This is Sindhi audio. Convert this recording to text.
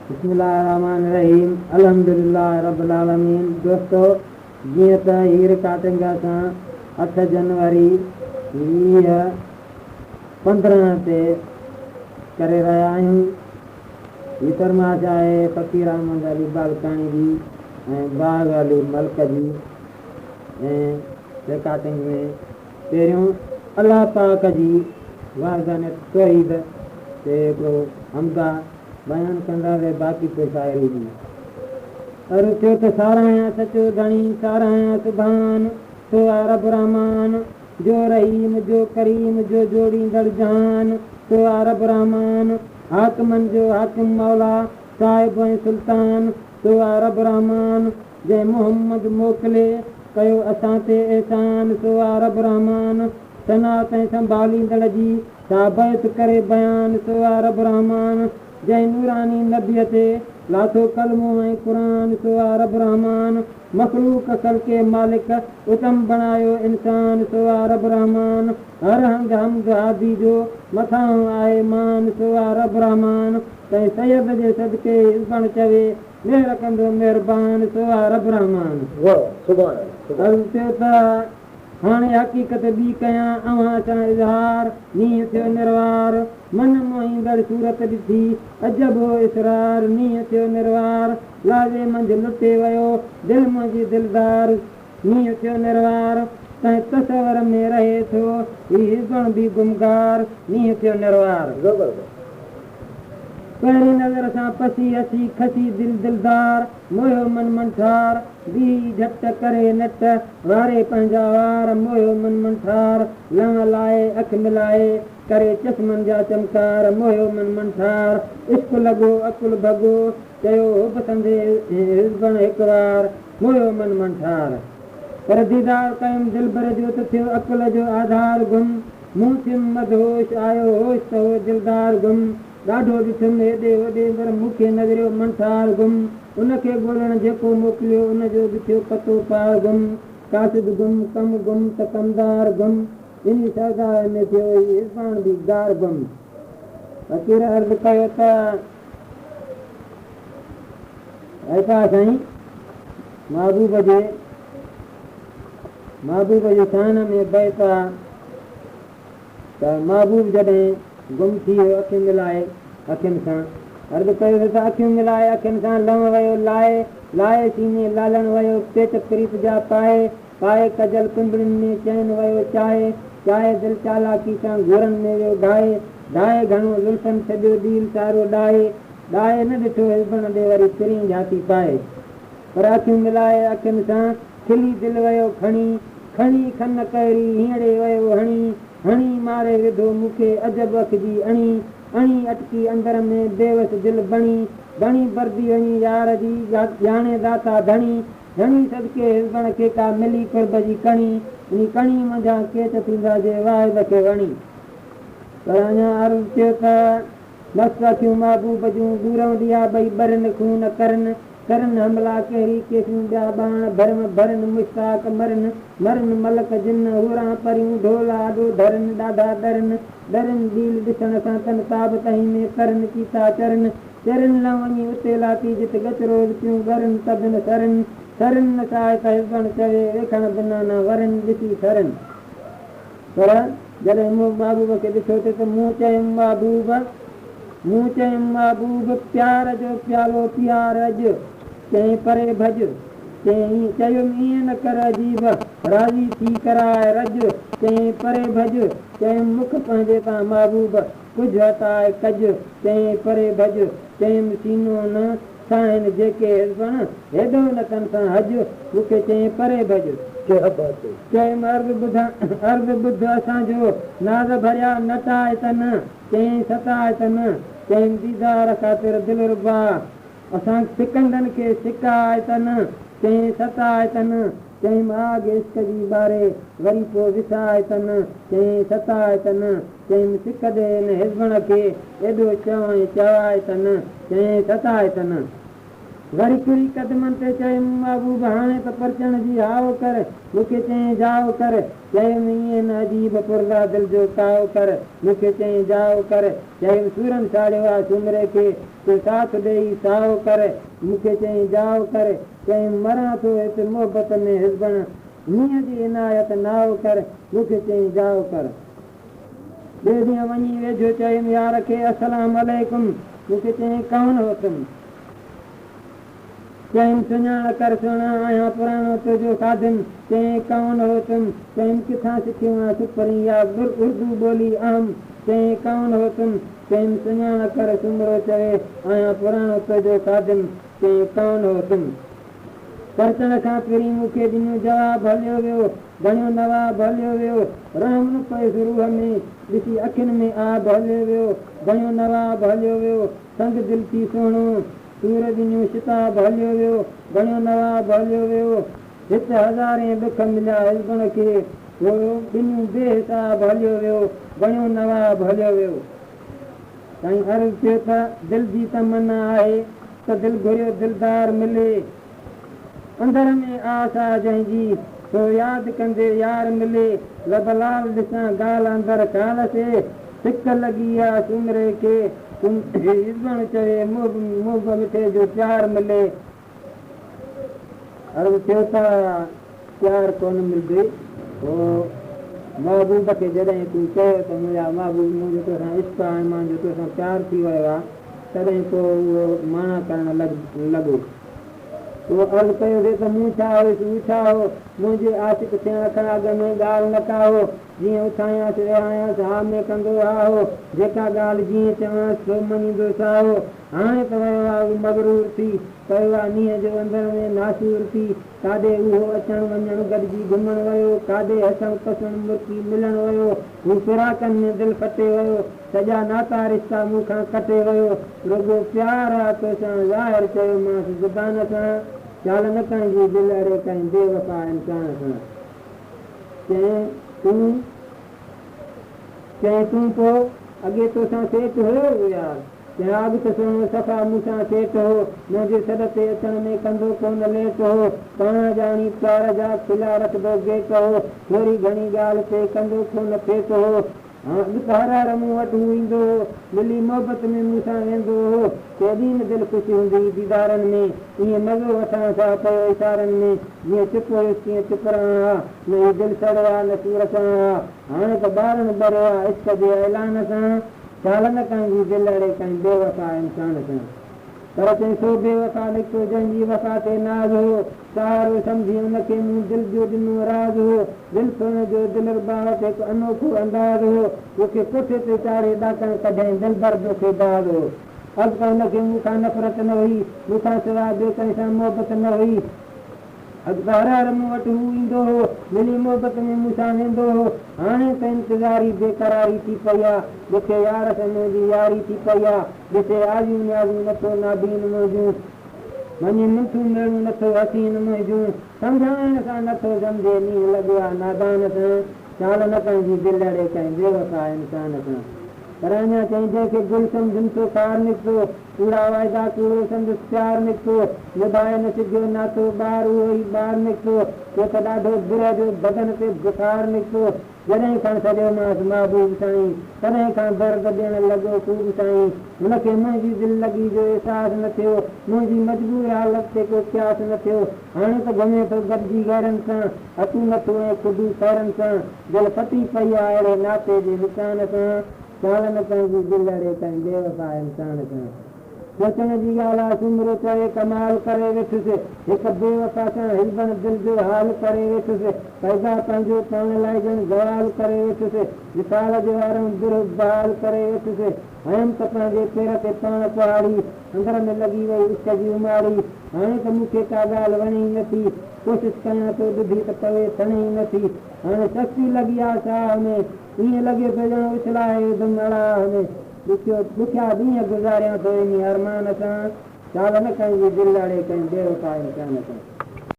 بسم الله الرحمٰن الرحيم الحمد لله رب العالمين دوستو جيئن ته هي رڪارڊنگ اسان اٺ جنوري 20 15 تي ڪري رهيا آهيون. هي فرمائش آهي فقير احمد علي بالڪاڻي جي ۽ باغ علي ملڪ جي ۽ رڪارڊنگ ۾ پهريون الله پاڪ جي وحدانيت توحيد تي هڪڙو حمد بيان ڪنداسين باقي پوء شاعري جي. عرض ٿيو ته ساراهيان سچو ڌڻي ساراهيان سبحان سو آ رب رحمان جو رحيم جو ڪريم جو جوڙيندڙ جهان سو آ رب رحمان حاڪمن جو حاڪم مولا صاحب ۽ سلطان سو آ رب رحمان جنهن محمد موڪلي ڪيو اسان تي احسان سو آ رب رحمان صنعت ۽ سنڀاليندڙ جي سا بيت ڪري بيان سو آ رب رحمان جنهن نوراني نبيء تي لاٿو ڪلمو ۽ قرآن سو آ رب رحمان مخلوق خلقي مالڪ اتم بڻايو انسان سو آ رب رحمان هر هنڌ حمد هادي جو مٿانهون آهي مان سو آ رب رحمان تنهن سيد جي صدقي حزبڻ چوي مهر ڪندو مهربان سو آ رب رحمان. واه سبحان الله سبحان. عرض ٿيو ته هاڻي حقيقت ٻي ڪيان اوهان سان اظهار نينهن ٿيو نروار من موهيندڙ صورت ڏٺي عجب هو اسرار نينهن ٿيو نروار لحظي منجهه لٽي ويو دل منهنجي دلدار نينهن ٿيو نروار تنهن تصور ۾ رهي ٿو هي حزبڻ به گمگار نينهن ٿيو نروار. زبردست. پهرين نظر سان پسي هسي کسي دل دلدار موهيو من منٺار بيهي جهٽ ڪري نٽ واري پنهنجا وار موهيو من منٺار لنء لائي اک ملائي ڪري چشمن جا چمڪار موهيو من منٺار عشق لڳو عقل ڀڳو چيو حب سندي حزبڻ هڪ وار موهيو من منٺار پر ديدار ڪيم دلبر جو ته ٿيو عقل جو آڌار گم مون ٿيم مدهوش آيو هوش ته هو دلدار گم ڏاڍو ڏٺم هيڏي هوڏي پر مون کي نظريو منٺار گم ان کي ڳولڻ جيڪو موڪليو ان جو به ٿيو پتو پار گم قاصد گم ڪم گم ته ڪمدار گم انهي سوداء ۾ ٿيو هي حزبان به گار گم. فقير عرض ڪيو ته اي سائين محبوب جي محبوب جي شان ۾ بيت آ ته محبوب جڏهن گم ٿي ويو اکيون ملائي اکين سان عرض ڪيوسين ته اکيون ملائي اکين سان لنء ويو لائي لائي سيني لالڻ ويو پيچ پريت جا پائي پائي ڪجل ڪنبڻين ۾ چين ويو چائي چائي دل چالاڪي سان گهورن ۾ ويو گهائي گهائي گهڻو زلفن ڇڏيو ڏيل سارو ڏائي ڏائي نه ڏٺو حزبڻ ڏي وري پرين جهاتي پائي پر اکيون ملائي اکين سان کلي دل ويو کڻي کڻي کن ڪهري هينئڙي ويو هڻي هڻي ماري وڌو مون کي عجب اک جي اڻي اڻي اٽڪي اندر ۾ بيوس دل بڻي بڻي بردي وڃي يار جي ڄاڻي داتا ڌڻي ڌڻي صدقي حزبڻ کي ڪا ملي قرب جي ڪڻي انهي ڪڻي منجهان ڪيچ ٿيندا جي واحد کي وڻي پر اڃا عرض ٿيو ته مست اکيون محبوب جون ڏورئون ڏيئا ٻئي ٻرن خون ڪرن ڪرن حملا ڪهري ڪيسيون ٻيا ٻاڻ ڀرم ڀرن مشتاق مرن مرن ملڪ جن حوران پريون ڍول آڏو ڌرن ڏاڍا ڏرن ڏرن ڏيل ڏسڻ سان تن تاب تهين ۾ ترن چيتا چرن چرن لئون وڃي اتي لاتي جت ڳچ روز پيون ڳرن تبن سرن سرن نه ساء ته حزبڻ چوي ويکڻ بنا نه ورن ڏسي ٺرن. پر جڏهن مون محبوب کي ڏٺو ٿي ته مون چيم محبوب مون چيم محبوب پيار جو پيالو پيار اڄ چيائين پري ڀڄ چيائين چيم ائين نه ڪر عجيب راضي ٿي ڪراء رڄ چيائين پري ڀڄ چيم مک پنهنجي تان محبوب ڪجهه هٽاء ڪج چيائين پري ڀڄ چيم سينو نه ساهن جيڪي حزبڻ هيڏو نه تن سان هڄ مون کي چيائين پري ڀڄ. ڪيا بات هي. چيم عرض ٻڌ عرض ٻڌ اسان جو ناز ڀريا نٽاء ته نه چيائين ستاء ته نه چيم ديدار خاطر دلربا اسان سڪندن کي سڪاء ته نه چيائين ستاء ته نه چيم آگ عشق جي ٻاري وري پوء وساء ته نه چيائين ستاء ته نه چيم سڪ ڏي هن حزبڻ کي ايڏو چئو ۽ چواء ته نه چيائين ستاء ته نه. وري ڪري قدمن تي چيم، محبوب هاڻي ته پرچڻ جي هائو ڪر. مون کي چيائين جائو ڪر. چيم ائين نه عجيب پرزا دل جو ڪائو ڪر. مون کي چيائين جائو ڪر. چيم سورن ساڙيو آ سومري کي، تون ساٿ ڏيئي سائو ڪر. مون کي چيائين جائو ڪر. چيم مران ٿو هت محبت ۾ حزبڻ، نينهن جي عنايت نائو ڪر. مون کي چيائين جائو ڪر. ٻئي ڏينهن وڃي ويجهو چيم يار کي السلام عليڪم. مون کي چيائين ڪون هو تم؟ چيم سڃاڻ ڪر سهڻا آهيان پراڻو تنهنجو خادم. چيائين ڪون هو تم؟ چيم ڪٿان سکيو آن سپرين يا اردو ٻولي اهم. چيائين ڪون هو تم؟ چيم سڃاڻ ڪر سومرو چوي آهيان پراڻو تنهنجو خادم. چيائين ڪون هو تم؟ پرچڻ کان پھرين مون کي ڏنو جواب هليو ويو، بڻيو نواب هليو ويو. رحم نه پيس روح ۾، ڏسي اکين ۾ آب هليو ويو، بڻيو نواب هليو ويو. سنگ دل ٿي سهڻو، سور ڏنيون شتاب هليو ويو، بڻيو نواب هليو ويو. هت هزارين ڏک مليا حزبڻ کي، هو ڏنيون بي حساب هليو ويو، بڻيو نواب هليو ويو. سائين عرض ٿيو ته دل جي تمنا آهي ته دل گهريو دلدار ملي. اندر ۾ آس آ جنهن جي، سو ياد ڪندي يار ملي. لب لال ڏسان گال اندر خال سي، سڪ لڳي آ سومري کي. حزبڻ چوي محب مٺي جو پيار ملي. عرض ٿيو ته پيار ڪونه ملندي. هو محبوب کي جڏهن تون چيو ته منهنجا محبوب منهنجو توسان عشق آ ۽ منهنجو توسان پيار ٿي ويو آ، تڏهن پوء اهو ماڻا ڪرڻ لڳو. پوء عرض ڪيوسي ته مون ڇا هيس هو ڇا هو، منهنجي عاشق ٿيڻ کان اڳ ۾ ڳالهه نه ڪا هو. جيئن اٿايانس ويهايانس ها ۾ ڪندو ها هو، جيڪا ڳالهه جيئن چوانس سو مڃيندو سا هو. هاڻي ته ويو آ هو مغرور ٿي، پيو آ نينهن جو اندر ۾ ناسور ٿي. ڪاڏي اهو اچڻ وڃڻ گڏجي گهمڻ ويو، ڪاڏي هسڻ پسڻ مرڪي ملڻ ويو. هو فراقن ۾ دل ڦٽي ويو، سڄا ناتا رشتا مون کان ڪٽي ويو. رڳو پيار آ توسان ظاهر چيومانس زبان سان، چال نه ڪنهن جي دل اڙي ڪنهن بي وفا انسان سان. چيائين تون چيائين تون پوء اڳي توسان سيٽ هيو اهو يار؟ چيائين اڳ ته سهڻو صفا مون سان سيٽ هو، منهنجي سڏ تي اچڻ ۾ ڪندو ڪونه ليٽ هو، پاڻ ڄاڻي پيار جا کليا رکندو گيٽ هو، ٿوري گهڻي ڳالهه تي ڪندو ڪونه ڦيٽ هو. اڳ ته هر هر مون وٽ هو ايندو هو، ملي محبت ۾ مون سان ويندو هو، ڪيڏي نه دل خوش هوندي هئي ديدارن ۾، ائين مزو وٺانس ها پيو اشارن ۾، جيئن چپ هيس تيئن چپ رهان ها، نه هي دل سڙي ها نه سور سهان ها، هاڻي ته ٻارڻ ٻريو آ عشق جي اعلان سان، چال نه ڪنهن جي دل اڙي ڪنهن بي وفا انسان سان. پر چئين سو بي وفا نڪتو جنهن جي وفا تي ناز هو، سهارو سمجهي ان کي مون دل جو ڏنو راز هو، دل ڦرڻ جو دلربا وٽ هڪ انوکو انداز هو، مون کي ڪوٺي تي چاڙهي ڏاڪڻ ڪڍيائين دلبر دوکي باز هو. اڳ ته ان کي مون کان نفرت نه هئي، مون کان سواء ٻئي ڪنهن سان محبت نه هئي. اڳ ته هر هر مون وٽ هو ايندو هو، ملي محبت ۾ مون سان ويندو هو. هاڻي ته انتظاري بيقراري ٿي پئي آ، ڏکي يار سان منهنجي ياري ٿي پئي آ. ڏسي آزيون نيازون نٿو نابين منهنجون، مڃي منٿون ميڙون نٿو حسين منهنجون. سمجهائڻ سان نٿو سمجهي نينهن لڳو آ نادان سان، چال نه ڪنهن جي دل اڙي ڪنهن بيوفا انسان سان. پر اڃا چئين جنهن کي گل سمجهيم سو خار نڪتو، ڪوڙا واعدا ڪوڙو سندس پيار نڪتو، نڀائي نه سگهيو ناتو ٻار اهو ئي ٻار نڪتو، ڪو ته ڏاڍو برهه جو بدن تي بخار نڪتو، جڏهن کان سڏيومانس محبوب سائين، تڏهن کان درد ڏيڻ لڳو خوب سائين، هن کي منهنجي دل لڳي جو احساس نه ٿيو، منهنجي مجبور حالت تي ڪو قياس نه ٿيو، هاڻي ته گهمي ٿو گڏجي غيرن سان، هٿون نٿو ۽ خودو خيرن سان، دل ڦٽي پئي آ اهڙي ناتي جي نشان سان، چال نه ڪنهن جي دل اڙي ڪنهن بي وفا انسان سان. سوچڻ جي ڳالهه آ سومرو چوي ڪمال ڪري ويٺس، هڪ بي وفا سان حزبڻ دل جو حال ڪري ويٺس، پيدا پنهنجو پاڻ لاء ڄڻ زوال ڪري ويٺس، وصال جو وارئون برهه بحال ڪري ويٺس، هنيم ته پنهنجي پير تي پاڻ ڪهاڙي، اندر ۾ لڳي وئي عشق جي اماڙي، هاڻي ته مون کي ڪا ڳالهه وڻي ئي نٿي، ڪوشش ڪيان ٿو ٻڌي ته پوي ٿڻي ئي نٿي، هاڻي سستي لڳي آ ساهه ۾، ائين لڳي ٿو ڄڻ اڇلائي وڌم اڙاهه ۾، ڏکيو ڏکيا ڏينهن گذاريان ٿو انهي ارمان سان، چال نه ڪنهن جي دل اڙي ڪنهن بيوفا انسان سان.